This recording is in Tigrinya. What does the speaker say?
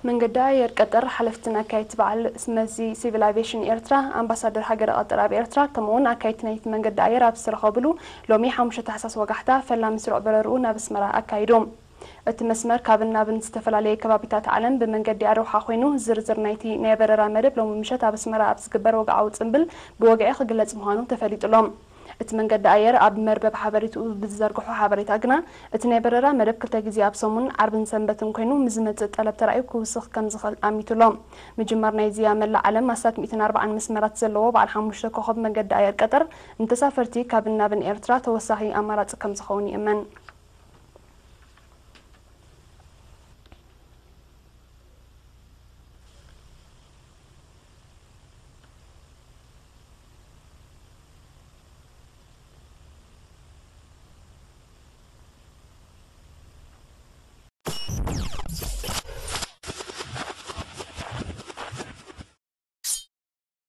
መንገዲ ኣየር ቀጠር ሓለፍትን ኣካየድቲ በዓል መዚ ሲቪል ኣቪዬሽን ኤርትራ፣ ኣምባሳደር ሃገረ ቀጠር ኣብ ኤርትራ፣ ከምኡውን ኣካየድቲ ናይቲ መንገዲ ኣየር ኣብ ዝተረኸብሉ፣ ሎሚ ሓሙሽተ ታሕሳስ ወጋሕታ ፈላሚ ስሩዕ በረርኡ ናብ ኣስመራ ኣካይዶም። እቲ መስመር ካብን ናብን ዝተፈላለየ ከባቢታት ዓለም ብመንገዲ ኣረውሓ ኮይኑ፣ ዝርዝር ናይቲ ናይ በረራ መደብ ሎሚ ምሸት ኣብ ኣስመራ ኣብ ዝግበር ወግዓዊ ጽምብል ብወግዒ ክግለጽ ምዃኑ ተፈሊጡሎም። እቲ መንገዲ ኣየር ኣብ መርበብ ሓበሬትኡ ብዝዘርግሖ ሓበሬታ ግና፣ እቲ ናይ በረራ መደብ ክልተ ግዜ ኣብ ሰሙን ዓርብን ሰንበትን ኮይኑ፣ ምስ ዝመጽእ ጠለብ ተራእዩ ክውስኽ ከም ዝኽእል ኣሚቱሎም። ምጅማር ናይዚ ኣብ መላእ ዓለም ኣስታት ሚእትን ኣርባዓን መስመራት ዘለዎ በዓል ሓሙሽተ ኮኸብ መንገዲ ኣየር ቀጠር፣ ንተሳፈርቲ ካብን ናብን ኤርትራ ተወሳኺ ኣማራጺ ከም ዝኸውን ይእመን።